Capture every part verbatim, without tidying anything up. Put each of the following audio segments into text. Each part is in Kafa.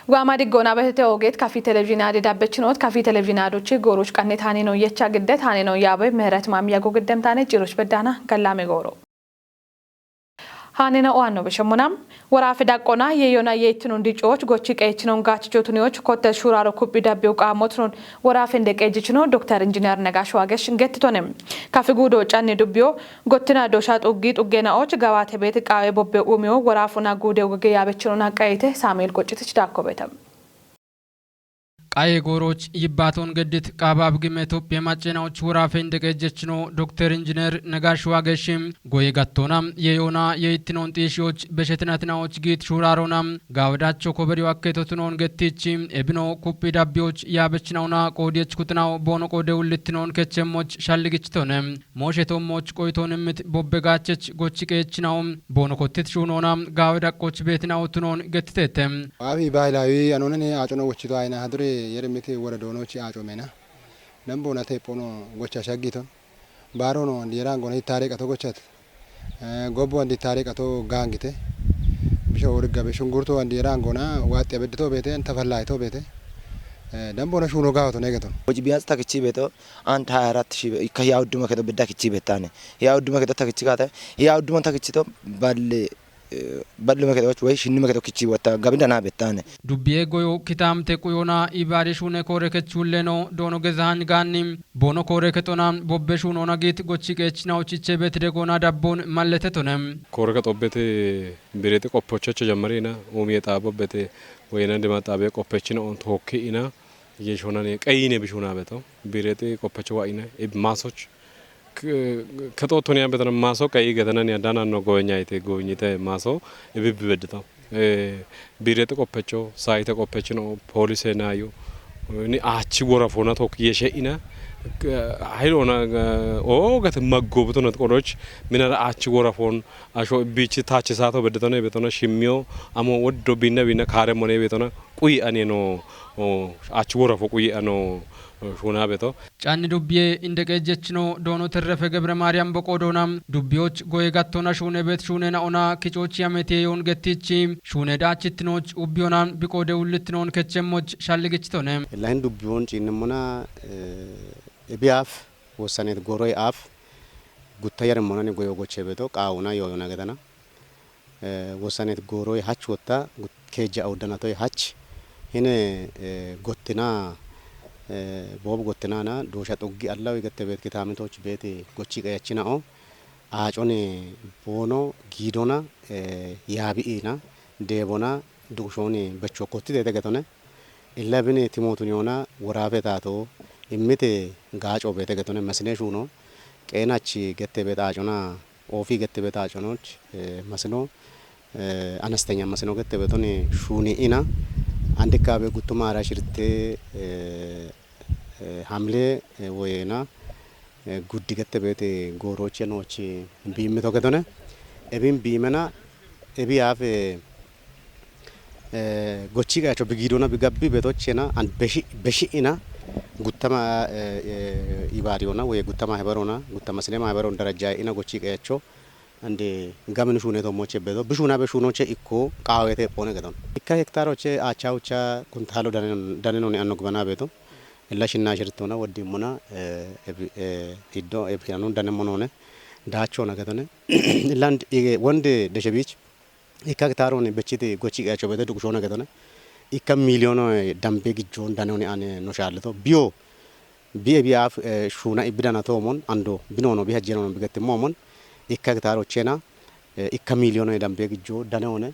Waama diggoona betete oogeet kafi televizhiinaade dabbechinoot, kafi televizhiinaadochi gooroch qanne taane no yecha gidde taane no yaabe ምህረት ማሚያጎ giddem taane ciiroch beddaana gallaame gooro. Haanena owaanno beshemmona. Woraafe daqqona yeeyona yeettinoon dicooch gochi qeechinon gaachichootuniyoch kottes shuuraaro kuphi dabbiyo qaamotunon woraafen deqeejichino Dokter Injineer Nagash Waagesh gettitone. Kafi guudo canne dubbiyo gottina dosha xuggi xuggenaoch gawaate beet qaawe bobbe uumiyo woraafuna guude wogge yaabechinona qayite Saamu'eel Qoccitich Daakkobeta. Qaye gooroch yibbaaton geddit qaabab gime Tophphiye macceenaoch woraafe indeqeejjechino Dokter Injineer Nagash Waagesh goye gattoona yeeyona yeettinoon xiishiyoch beshetinatinaoch giit shuuraarona gaawedaacho koberiyo akketotunoon gettichi ebino kuphi dabbiyoch yaabechinaona qoodiyech kutinawo boono qoode ullittinoon kechemmoch shalligichitone. Mooshe toommoch qoyitoon immit bobbe gaachech gochi qeechinawo boono kottit shuunoona gaawe daqqoch beetinawo tunoon gettiteette. Waafi baahilaawi anoonani aacono wochito ayina hadure yerimmit woredoonochi aaco meena. Damboona teephono gocha shaggiton. Baarono andi yeraangoona hittaare qato gochat. Eh, gobbo andi hittaare qato gaangite. Bisho woriggabe shungurto andi yeraangoona waaxxiya beddito beete, anta fallaayito beete. Eh, damboona shuuno gaawato neegeton. Hoji biyaansi takichi beeto, አንድ ሃያ አራት ሺህ ብር ከያ ውድመ ከቶ ብዳ ክቺ በታነ። ያ ውድመ ከቶ ተክቺ ካተ፣ ያ ውድመ ተክቺቶ ባል፣ ባል መከቶች ወይ ሽኒ መከቶ ክቺ ወጣ፣ ገቢ ደና በታነ። Dubbiye goyo kitaamte quyona ibaade shuune koore kechuulleno doono gezahaany gaanni boono koore kexona bobbe shuunoona giit gochi qeechinaochiche beetide goona dabboon malletetone. Koore kexobbete bireexi qoppochacho jammarina, uumiye xaabobbete woyena dima xaabe qoppechina on tookki'ina, Yeeshonani qeyine bishuuna beto. Bireexi qoppecho wa'ina, ib maasoch. K-, kexootoniya betana maaso qeyi getananiya dananno gowenyayite gowenyite maaso ibibbi beddito. Eh, bireexi qoppecho, saayite qoppechino, poolise naayu. Ni aachi worafoona took yeshe'ina. K-, hayilona, eh, oogate maggobtunat qoroch, minara aachi worafoon, asho bichi taachi saato bedditone betona shimmiyo, amo woddo binna binna kaare mone betona, quyi ane no, o, aachi worafo quyi ano, o, shuuna beto. Canni dubbiye indeqeejjechino doono Terrefe Gebre Maariyaam boqoo doona dubbiyoch goye gattoona shuune beet shuunena ona kichooch yametiye yoon gettichi shuune daachittinoch ubbiyona biqoode ullittinoon kechemmoch shalligichitone. Lahin dubbiyoon ciinnemmona, eh, ebiyaaf wossaneet gooroy aaf gutta yarimmonani goyo goche beto qaawuna yooyona getana. Eh, wossaneet gooroy hach wotta gut-, keejja awuddanatoy hach hine, eh, gottina, eh, boobu gottinana doosha xuggi allawi gette beet kitaamitoch beeti gochi qeyachina'o aaconi boono giidona, eh, yaabi'ina deebona duqushooni becho kottiteete getone. Illa bini timootun yoona woraafe taato immite gaaco beete getone mesine shuuno qeenachi gette beet aacona oofi gette beet aaconoch, eh, masino, eh, anastenya masino gette beetoni shuuni ina andikka be guttuma ara shirte, eh, eh, hamle, eh, woyena, eh, guddi gette beete goorochi noochi biimmito getone. Ebin biimena, ebi yaafe, eh, gochi qeyacho bigiidona bigabbi betochena and beshi, beshi ina guttama, eh, eh, ibaadiyona woye guttama heberona, guttama sine maaberon darajja ina gochi qeyacho ande gamin shuune tommoche beto, bishuna be shuunoche ikko qaawete pone geton. Ikka hektaroche acha ucha kuntalo danen, danenoni anno gubana beto. Illa shinna shirtona woddimmona, eh, ebi-, eh, iddo ebiyanun danemmonone. Daachona getone. Illand ige wonde deshebich. Ikka hektaroni bechiti gochi qeyacho beto duqshona getone. Ikka miliyono, eh, dambe gijjon danoni ane no shaalleto. Biyo Bi ebi aaf, eh, shuuna ibbidana toomon, ando, binono, bi hajjenono, bi gettimmoomon, ikka hektarochena, eh, ikka miliyono ye dambe gijjo, daneone,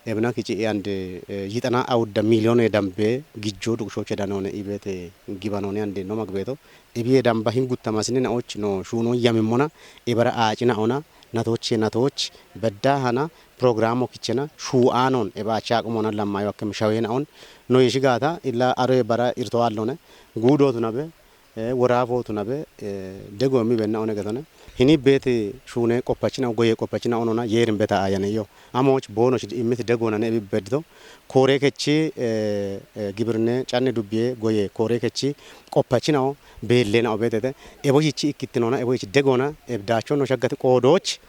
ebna kici e ande, eh, yitana awudda miliyono ye dambe gijjo, duqshoche daneone, ibete gibanone ande, no magbeto, ebiye damba hin gutta masine na och no, shuuno yamimmona, ebara aacina ona, natoche natoch, bedda hana, programo kichena, shuanon, eba acha qumona lammayo akkem shawena on, no yeshigata, illa aro ebara irto allone, gudo tunabe, eh, woraafotu nabe, eh, dego mi benna one getone. Hini beeti shuune qoppachina, goye qoppachina onona yeerin beta ayane yo. Amoch boono shid immit degona ne ebi beddo. Koore kechi, eh, eh, gibirne canne dubbiye goye koore kechi qoppachina o beellena o betete. Ebo yichi ikkittinona, ebo yichi degona, ebdacho no shaggati qoodoch.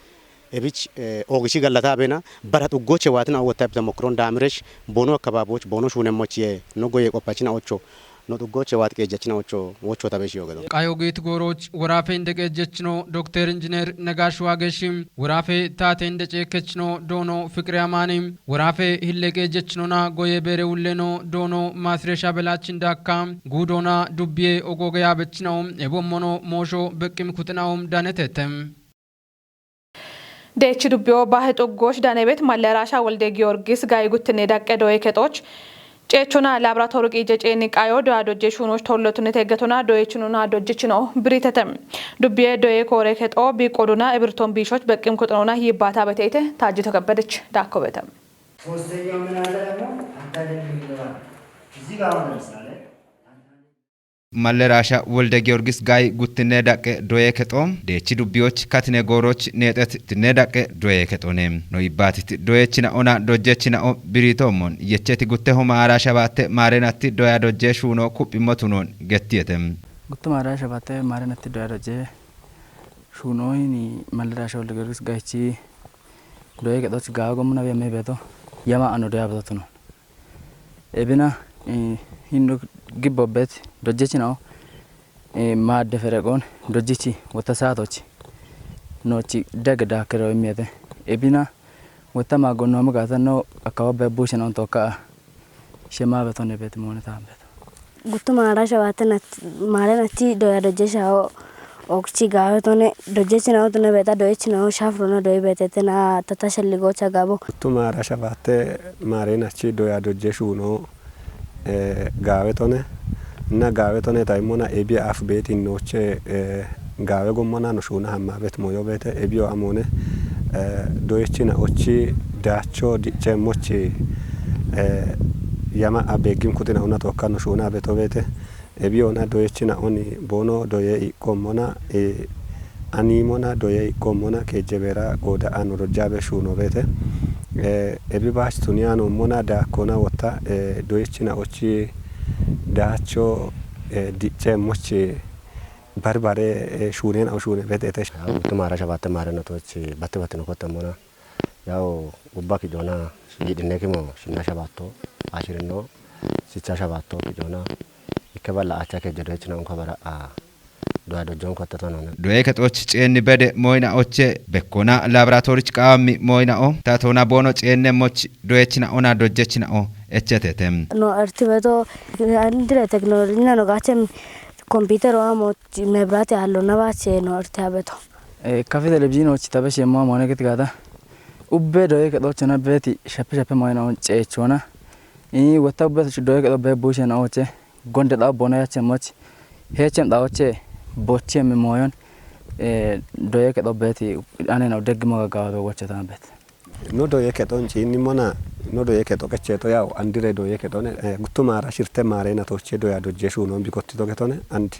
ebich, eh, oogichi gallataa beena, bara xuggoche waatina owotta epi temokkiron daamiresh, boono akkabaabooch, boono shuunemmoch ye, no goye qoppachina ocho, no xuggoche waati qeejjachina ocho, wocho tabesh yoogedo. Qayo giit gooroch, woraafe inde qeejjachino, Dokter Injineer Nagash Waageshi, woraafe taate inde ceekkechino, doono Fiqire Amaani, woraafe hille qeejjachinona, goye beere wulleno, doono Maasiresha Belachin Daakka, guudoona dubbiye ogooge yaabechinao, ebommono moosho beqqim kuxinao danetete. Deechi dubbiyo baahe xuggooch daanebet mallaraasha Wolde Giyorgis gayi guttinne daqqe doye kexooch ceechona laaboraatoori qiije ceeni qayo doya dojje shuunooch tollotunete getona doyechinona dojjechino biritete. Dubbiye doye koore kexoo biiqqoduna ebirtoon biishoch beqqim kuxinona yibbaata beteyite Taajjito Kebbedech daakkobete. ሶስተኛው ምን አለ ደግሞ? አታደርግም ይለዋል። እዚህ ጋር አሁን ለምሳሌ Malleraasha Wolde Giyorgis gayi guttinne daqqe doye kexoo, deechi dubbiyoch katine gooroch neexet tinne daqqe doye kexoone. No yibbaatit doyechina'ona dojjechina'o biriitoommon, yecheti gutteho maaraasha baatte maarenatti doya dojje shuuno kuphimmotunoon gettiyete. Guttu maaraasha baatte maarenatti doya dojje shuunohini Malleraasha Wolde Giyorgis gayichi doye kexooch gaago muna biyame beeto yama ano doya beetotuno. Ebina, eh, hindo gibbobbet dojjechinao, eh, maadde fereqoon dojjichi wotta saatochi noochi degge daakkiro immiyete. Ebina wotta maagonnoommo gaata no akkawabbe buushenoon tokka a. Shemaabetonne beeti moone taambeto. Guttu maara shabaate nat-, maare natti doya dojje shao okchi gaawetone dojjechinao tune beeta doyechinao shafrona doyi beetete na tata shelligoocha gabo. Guttu maara shabaate maare nachi doya dojje shuuno, eh, gaawetone. Na gaawetone taimona ebi af beeti nooche, eh, gaawe gommona no shuuna hamma bet moyo beete ebiyo amone, eh, doyechina ochi daacho diche mochi, eh, yama abegim kutina una tokka no shuuna beto beete. Ebiyona doyechina oni bono doye iqqommona, eh, animona doye iqqommona keejjebera gooda ano rojjaabe shuuno beete. Eh, ebi baach tuniyano mona daakkona wotta, eh, doyechina ochi daacho, eh, diche mochi barbare, eh, shuunena o shuune beete ete. Guttu maara shabaate maare natochi batti battino kottemmona. Yawu gubba ki'joona yiidhinne kimo shinna shabaatto, ashi'rino sicha shabaatto ki'joona ikke balla acha kejje doyechina unko bara a doya dojjon kotte tonone. Doye kexooch ceenni bede moyina oche bekkona laaboraatoorich qaammi moyina o tatona boono ceenne moch doyechina ona dojjechina o echetete. No erti beto andire teknolojina no gache kompiitero amo mebrate allo na bache no erti abeto. Eh, kafi televizyiinochi tabe shemmo moone git gaata. Ubbe doye kexoochona beeti shappe shappe moyina on ceechona. Ii wotta ubbe doye kexo be buushena oche. Gonde xawo bono yache moch. Hechen xawoche boche mi moyon. Eh, doye kexo beeti anena deggi mo gaggawa be woche tan bet. No doye kexon ciinni mona, no doye kexo qecheeto yawu andire doye kexone, eh, guttu maara shirte maarena toche doya dojje shuunon bikottito getone andi.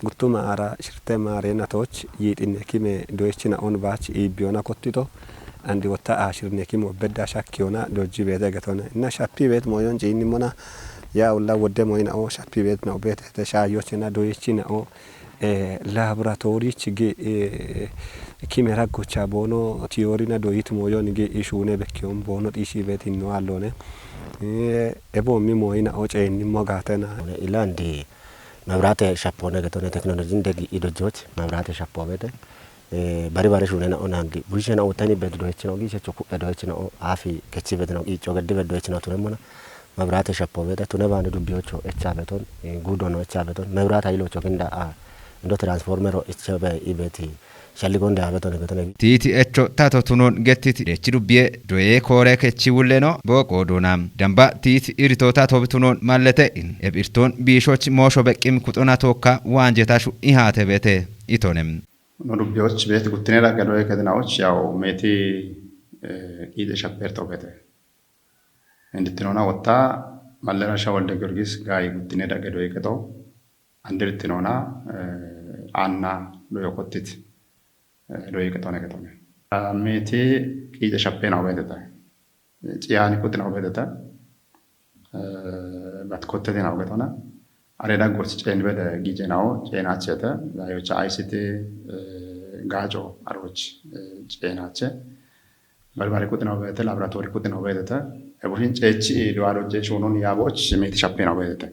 Guttu maara shirte maarena toch yiidhinne kime doyechina on baach iibbiyona kottito. Andi wotta ashirne kime obbedda shakkiyona dojji beete getone. Na shappi beet moyon ciinni mona, ya ulla wodde moyina o shappi beet na o beete te shaayochena doyechina o, eh, laaboraatoorich gi, eh, kime raggocha boono tiyoorina doyit moyon gi ishuune bekkiyon boono xiishi beet hinno allone. Eh, ebo mi moyina o ceenni mo gaatena. Ilandi Mabiraate shappoone getone teknolojin degi idojjooch mabiraate shappoobete, eh, bari bare shuunena onandi bushena uttani bet doyechino giishecho ku'e doyechino o afi kechi betino iicho geddi bet doyechino tunemmona mabiraate shappoobete tune baani dubbiyocho echa beton, eh, guudono echa beton mabiraate hayilocho kinda a indo transformero ichebe ibeti shalligonde habetone getone. Tiiti echo tato tunon gettiti dechi dubbiye doye koore kechi wulleno booqo dona. Damba tiiti irito tato tunon mallete in. Eb irton biishoch moosho beqqim kuxona tokka waanjeta shu'i haate bete itone. No dubbiyoch beet guttine dagge doye kedinawoch yaw meeti, eh, qiixe shapperto bete. Indittinona wotta mallera sha Wolde Giyorgis gayi guttine dagge doye kedo. Andirtinoona, eh, aanna doyo kottit, eh, doyo qexone qexone. Meeti qiice shappena obeteta. Ciyaani kuxina obeteta. Eh, bat kottetina ogetona. Are daggosi ceen bede giicenao, ceenachete. Dayocha aysiti, eh, gaaco aroch ceenache. Barbare kuxinaw beete, laboratori kuxinaw beetete. Ebushin ceechi do'ado ceeshunon yaaboch meeti shappinaw beetete.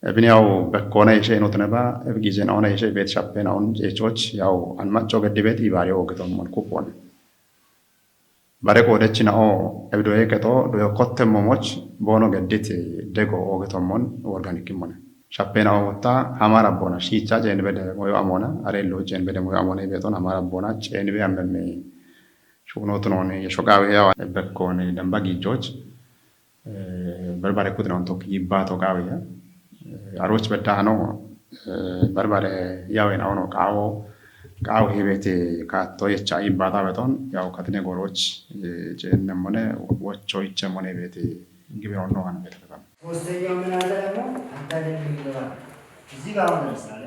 Ebin yaw bekkoona ishe inutneba, eb gizen ona ishe beet shappinaun ceechoch yaw anmacho geddi beet ibaare oogitommon kupone. Bare koodechina'o ebidoye kexo doyo kottemmomoch boono geddit dego oogitommon worganikimmone. Shappeena'o mutta hamara boona shiicha ceen bede moyo amona, arello ceen bede moyo amona ibeton hamara boona ceen be ammemme shuunotunon yeshoqawe yawa ebbekkoon damba giijoch. Barbare kuxinaun tokki yibbato qaawiya. Aroch bedda hano barbare yawen awono qaawo qaawo hibeti kaatto yecha yibbata beton yaw katine goroch ceenemmone wocho ichemmone hibeti gibironno han betetan. ሶስተኛው ምን አለ ደግሞ? አንዳንድ የሚገባ እዚህ ጋር አሁን ለምሳሌ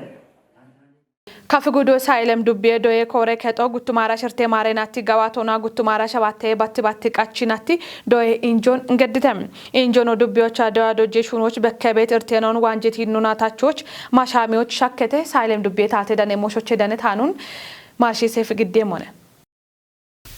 Kafigudo Sailem Dubbiye doye kore kexo guttumara shirte mare natti gawatona guttumara shabatte batti batti qachi natti doye injon gedditem. Injono dubbiyocha doya dojje shunoch bekke bet irtenon wanjit hinnuna tachoch mashamiyoch shakkete Sailem Dubbiye taate dane moshoche dane tanun mashi sef gidde mone.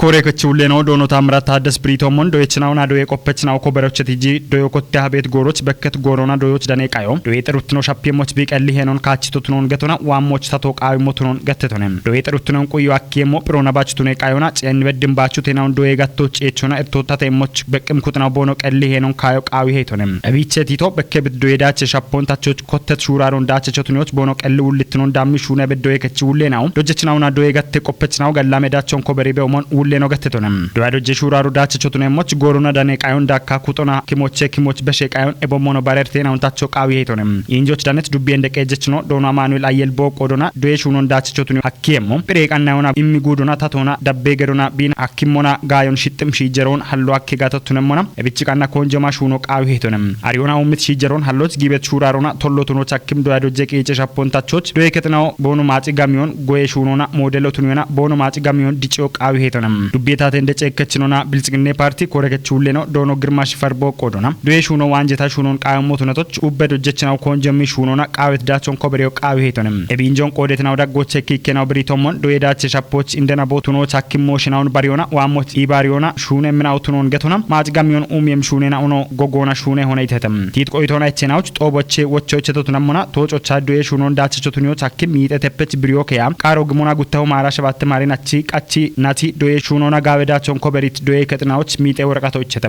Kore kechi ulleno doono Taamiraat Taaddes Biriitoomon doyechinauna doye qoppechinaw koberocheti ji doyo kotte habeet gooroch bekket goorona doyoch dane qayo doye xeruttino shappiyemoch biiqelli heenon kaachitotunon getona waammoch tato qaawimmotunon gettetone. Doye xeruttinon quyo akkiyeemmo phirona bachutune qayona ceenni beddin bachutenaun doye gatto ceechona irto tateemmoch beqqim kuxinaw boono qelli heenon kaayo qaawi heetone. Ebiiche tiito bekke bit doye daache shappoon tachoch kottet shuuraaron daache chotunioch boono qelli wullittinon dammi shuune be doye kechi wulleenaw dojjechinauna doye gatte qoppechinaw gallame daachon koberi be umon wulleno gettetone. Doya dojje shuuraaro daache chotuneemmoch goorona dane qayon daakka kuxona kimoche kimoch beshe qayon ebommono barerteenaun tacho qaawi heetone. Injoch danet dubbiyen deqeejechino doono Amaanuel Ayyel boo qoodona doye shuunon daache chotuni akkiyeemmo. Phire qannayona immi guudona tatona dabbe gedona biin akkimmona gaayon shixxim shiijeroon hallo akke gaatottunemmona ebichi qanna konjoma shuuno qaawi heetone. Ariyona ummit shiijeroon halloch giibet shuuraarona tollotunoch akkim doya dojje qiice shappontachoch doye kexinawo boono maaxi gamiyon goye shuunona moodelo tuniyona boono maaxi gamiyon diciyo qaawi heetone. Dubbiye taaten dece ekkechinona Biltsiginne Parti kore kechi ulleno doono Girma Shifar boo qoodona doye shuuno waanjeta shuunon qaawimmotunatoch ubbe dojjechinaw konjommi shuunona qaawet daachon koberiyo qaawi heetone. Ebiinjon qoodetinaw daggoche kiikkenaw biriitommon doye daache shappoch indena bootunoch akkim mooshinawun bariyona waammoch iibaariyona shuune minaw tunon getona maaxi gamiyon uumiyem shuunena uno gogoona shuune hone itete. Tiit qoyitoona echenawuch xooboche wocho ichetotunammona toococha doye shuunon daache chotunioch akkim miixetepech biriyo keya qaaro gimona guttaho maara shabatte maarinachi qachi nati doye shuunona gaawe daachon koberit doye kexinawoch miixe woraqato ichete.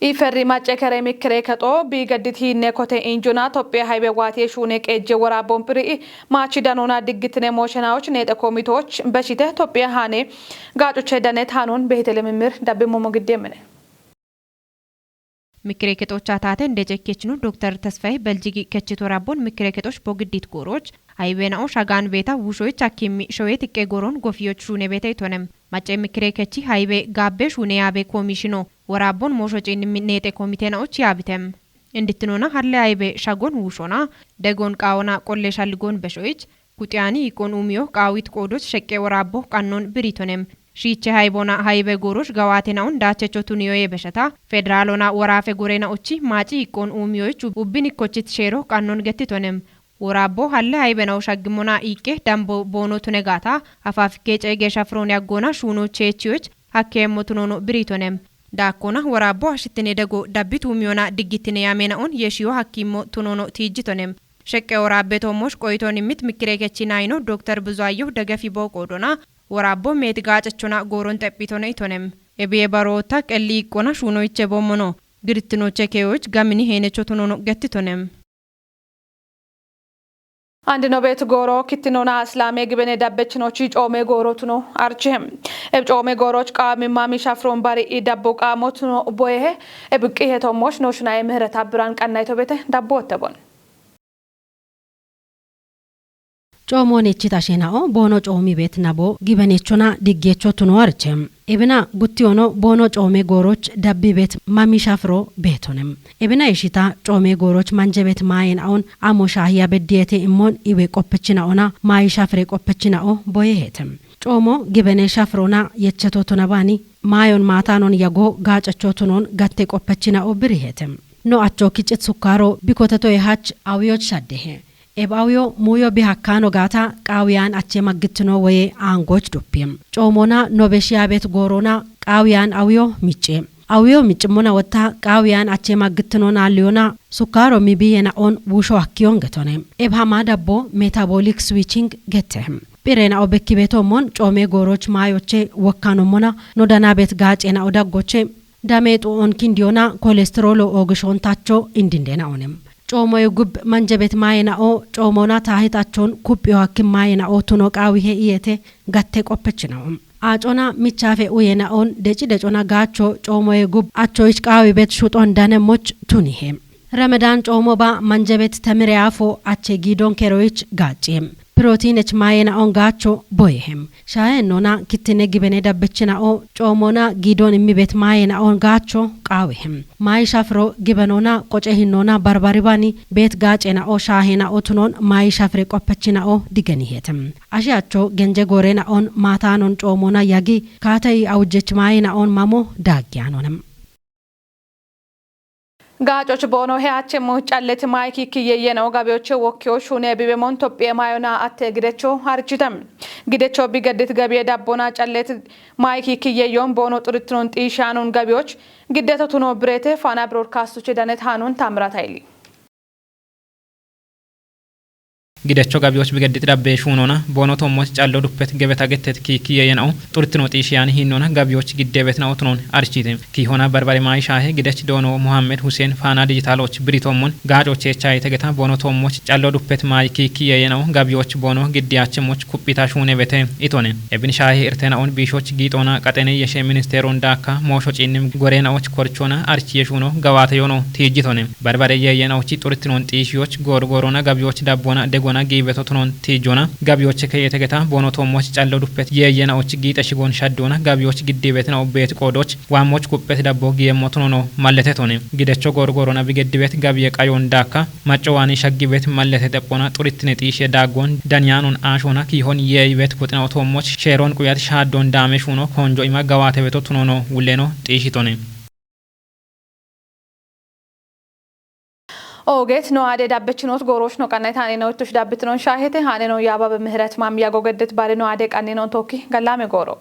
Iferri macce kere mikkire kexo bi geddit hiinne kote injuna Tophiya haybe waatiye shuune qeejje wora bompiri maachi danona diggitine mooshenawoch neexe koomitoch beshite Tophiya haane gaacoche dane taanun Beetele Mimir dabbi momo gidde mine. Mikkire kexocha taate nde cekkechino Dokter Tesfaye Beljigi kechito rabbon mikkire kexoch bogiddit gooroch haybena'o shagaan beeta wushoyich akimmi shoye tiqqe gooron gofiyoch shuune beete itonem. Macce mikkire kechi haybe gaabbe shuune yaabe koomishino. Woraabbon moosho ciinnimmi neexe koomitena'och yaabitem. Indittinona halle haybe shagon wushona, degon qaawona qolle shalligon beshoyich, kuxiyaani iqqon uumiyo qaawit qoodoch sheqqe woraabbo qannon biritonem. Shiiche haybona haybe gooroch gawaatena'on daachecho tuniyoye besheta, federaalona woraafe gorena'ochi maaci iqqon uumiyoyich ubbin ikkochit sheero qannon gettitonem. Woraabbo halle haybenaw shaggimmona iiqqe dambo boono tune gaata, afaafikke ceege shafiroon yaggoona shuuno cheechiyoch hakkeemmo tunoono biriitonem. Daakkona woraabbo ashittine dego dabbi tuumiyona diggittine yameena'on yeshiyo hakkiimmo tunoono tiijjitonem. Sheqqe woraabbe toommosh qoyitoon immit mikkire kechi nayino Dokter Buzaayyo Degefi boo qoodona, woraabbo meeti gaacechona gooron xephitone itonem. Ebiye barootta qelli iqqona shuunoyiche boommono. Girittinoche keeyoch gamini heenecho tunoono gettitonem. Andino beet gooro kittinona Islaame gibene dabbechinochi coome gooro tuno archihe. Eb coome gooroch qaamimma mishafron bari i dabbo qaamo tuno boyehe. Eb qihe tommosh no shunaye Mihreta Biran qannayto beete dabbo ottebon. Coomoon echita shena'o boono coomi beet nabo gibenechona diggecho tuno arche. Ebina gutti ono boono coome gooroch dabbi beet mami shafro beetonem. Ebina eshita coome gooroch manje beet maayen aon amo shaahiya beddiyete immon iwe qoppechina'ona maayi shafre qoppechina'o boyehetem. Coomo gibene shafrona yecheto tunabani maayon maatanon yago gaacecho tunon gatte qoppechina'o birihetem. No acho kicit sukkaaro bikotetoye hach awiyoch shaddehe. Eb awiyo muuyo bi hakkaano gaata qaawiyaan achee maggittino woye aangoch duppi. Coomoona nobe shiyaabet gooroona qaawiyaan awiyo micce. Awiyo miccimmona wotta qaawiyaan achee maggittino naalliyoona sukkaaro mibiye na'on wusho hakkiyon getone. Eb hamaa dabbo metabolic switching gette. Phi'rena o bekkibeto mon coome gooroch maayoche wokkano mona no danabet gaacena o daggoche. Dameexu on kindiyoona kolestirolo oogishon tacho indindena onem. Coomoye gub manjebet maayena o coomoona taahit achon kuphiyo hakkim maayena o tuno qaawihe iyete gatte qoppechina'o. Acona michafe uyena on deci decona gaacho coomoye gub acho ich qaawibet shuxon dane moch tunihe. Ramadan coomo ba manjebet temire afo ache giidon keroyich gaacci. Pirootiinech maayena on gaacho boyehem. Shaayennona kittine gibene dabbechina o coomoona giidon immibet maayena on gaacho qaawehem. Maayi shafiro gibenoona qoce hinnoona barbaribani beet gaacena o shaahena o tunon maayi shafire qoppechina o digenihetem. Ashi acho genje goorena on maataanon coomoona yagi kaatayi awujjech maayena on mamo daaggiyanonem. Gaacoch boono he achemmo calleti maayiki kiyyeyeno gabiyoche wokkiyo shune bibemon Tophiye maayona atte gidecho harchitem. Gidecho bigeddit gabiye dabbona calleti maayiki kiyyeyon boono xurittinon xiishanon gabiyoch giddeto tuno birete Faana Broadcast uche danet hanon Tamrat Hayli. Gidecho gabiyoch bigeddit dabbe shuunona boono tommot callo duppet gebeta gettet kiikki yeeyena'o xurtino xiishiyani hinnona gabiyoch giddeebetna'o tunon archite. Kiihona barbare maayi shaahe gidech doono Muhammed Huseen Faana Dijitaaloch biri tommon gaacoche chayite geta boono tommoch callo duppet maayi kiikki yeeyena'o gabiyoch boono giddiyachemoch kuphita shuune bete itone. Ebin shaahe irtena'on biishoch giixoona qaxene yeshe ministeron daakka moosho ciinnim goreena'och korchoona archi yeshuuno gawaate yono tiijjitone. Barbare yeeyena'ochi xurtinoon xiishiyoch goor goorona gabiyoch dabboona degona giibeto tunoon tiijjoona gabiyoche keyetegeta boono toommoch callo duppet yeeyena'och giixe shigoon shaddoona gabiyoch giddiibetina'o beeti qoodoch waammoch kupphet dabbo giiyemmo tunono malletetone. Gidecho goor goorona bigeddibet gabiye qayoon daakka macco waani shaggibet mallete xephona xurittine xiishe daaggoon daniyaanon aashoona kiihon yeeyibet kuxina'o toommoch sheeroon quyat shaaddoon daame shuuno koonjo ima gawaatebeto tunono wulleno xiishitone. Oogeet no aade dabbechinoot gooroosh no qannaytaanino ittush dabbitinoon shaahete haaneno yaababe mihirat maam yago geddet baale no aade qanninoon tookki gallaame gooro.